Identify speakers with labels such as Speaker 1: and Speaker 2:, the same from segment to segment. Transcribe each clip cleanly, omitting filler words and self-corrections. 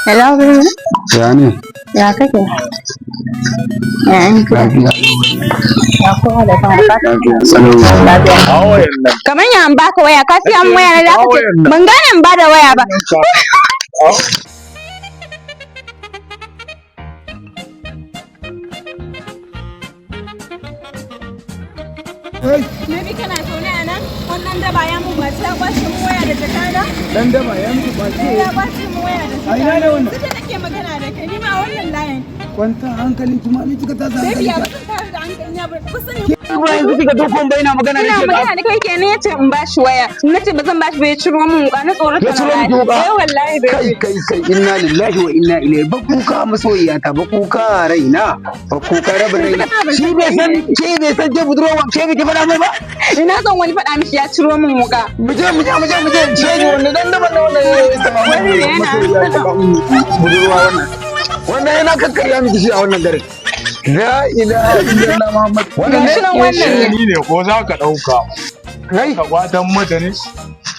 Speaker 1: Hello, baby.
Speaker 2: Ya ne?
Speaker 1: Ya kake? Ya an kira.
Speaker 2: Lafiya.
Speaker 1: Ya kowa da kowa.
Speaker 2: Lafiya. Salo.
Speaker 1: Lafiya. Kamar ya an baka waya, ka siya min waya na da ka ce ban gane in bada waya ba. Nabi, kana zaune a nan? Wannan daba ya mun ba ya kwashe mun waya da jakana?
Speaker 2: Dan daba ya muku kwace.
Speaker 1: Ya kwashe mun waya da
Speaker 2: A ina ne wannan?
Speaker 1: Duk da nake magana da kai, ni ma a wannan layin.
Speaker 2: Kwanta hankali kuma ni kika tasa
Speaker 1: Baby,
Speaker 2: hankali.
Speaker 1: ya ba zan tare da hankali ya ba. Kusa ne.
Speaker 2: Ba yanzu kika dokon bai na magana
Speaker 1: Ina
Speaker 2: da ke ba.
Speaker 1: magana da kai kenan, yace in bashi waya. Nace ba zan bashi ba, ya ciro min wuka, na tsorata.
Speaker 2: Ya ciro miki wuka?
Speaker 1: Eh wallahi, baby.
Speaker 2: Kai kai kai, inna lillahi wa inna ilaihi, ba kuka masoyiyata, ba kuka raina, ba kuka rabin raina. Shi bai san ke, bai san ke budurwa ke, bai ki faɗa mai ba.
Speaker 1: Ina son wani faɗa mishi ya ciro min wuka.
Speaker 2: Mu je, mu je, mu je, mu je, ce ni wannan dan daban da wannan ya taba
Speaker 1: Wani ne yana-
Speaker 2: masoyiya ta ba budurwa, wannan wannan yana kakkarya miki shi a wannan garin. La ilaha illallah Muhammad, wannan
Speaker 1: Gashi
Speaker 2: ne.
Speaker 1: nan, wannan ne.
Speaker 3: Ni ne ko za ka ɗauka?
Speaker 2: Kai.
Speaker 3: Ka kwatan mata ne?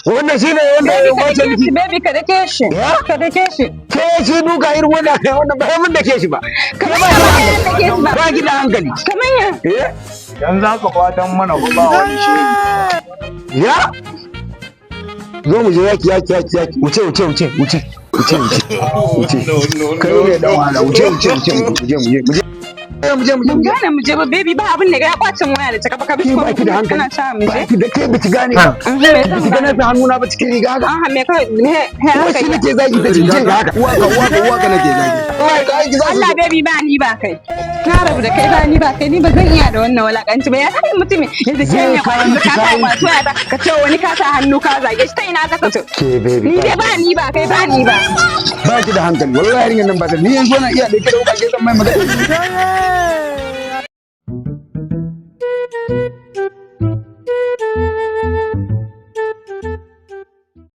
Speaker 2: Wannan shine wanda ya
Speaker 1: Baby, ka
Speaker 2: kwace
Speaker 1: dake
Speaker 2: miki.
Speaker 1: shi, baby, ka dake shi.
Speaker 2: Ya?
Speaker 1: Ka dake shi.
Speaker 2: Ke shi duka irin wannan wannan ba mun da ke shi ba.
Speaker 1: Kamar ya ba ya dake shi ba.
Speaker 2: Ba ki da hankali.
Speaker 1: Kamar ya.
Speaker 2: Eh.
Speaker 3: Idan za ka kwatan mana ba, ba wani shiri.
Speaker 2: Ya zo mu je, yaki yaki yaki yaki, wuce wuce wuce wuce wuce wuce wuce, kai ne dan wahala, wuce wuce wuce, mu je mu je mu je mu je mu je
Speaker 1: Ban
Speaker 2: mu je.
Speaker 1: gane mu je ba, baby, ba abin da ya kwacin waya da caka ba, ka bi
Speaker 2: Ke ba ki da hankali.
Speaker 1: Kana sa mu
Speaker 2: Ba
Speaker 1: je.
Speaker 2: ki da ke, biki gane ba. Biki gane ta hannuna ba cikin riga haka.
Speaker 1: Aha, me kai me he
Speaker 2: Ko
Speaker 1: haka
Speaker 2: shi
Speaker 1: yi?
Speaker 2: nake zagi, ta cikin ga haka, uwa ka uwa ka uwa ka nake zagi. Uwa ka aiki za su
Speaker 1: Allah, baby, ba ni ba kai. Na rabu da kai, ba ni ba kai, ni ba zan iya da wannan walakanci ba. Ya kai mutumin yanzu ke
Speaker 2: Zai
Speaker 1: ne
Speaker 2: kawo
Speaker 1: kwaci
Speaker 2: miki
Speaker 1: ka sa
Speaker 2: kayan-
Speaker 1: kwaci waya ta, ka ce wani ka sa hannu ka zage shi, ta ina ka sa?
Speaker 2: Ke baby.
Speaker 1: Ni dai ba ni ba kai, ba ni ba.
Speaker 2: Ba ki da hankali wallahi, yarinyar nan ba ta, ni yanzu na iya da ke da wuka ke zan mai magana.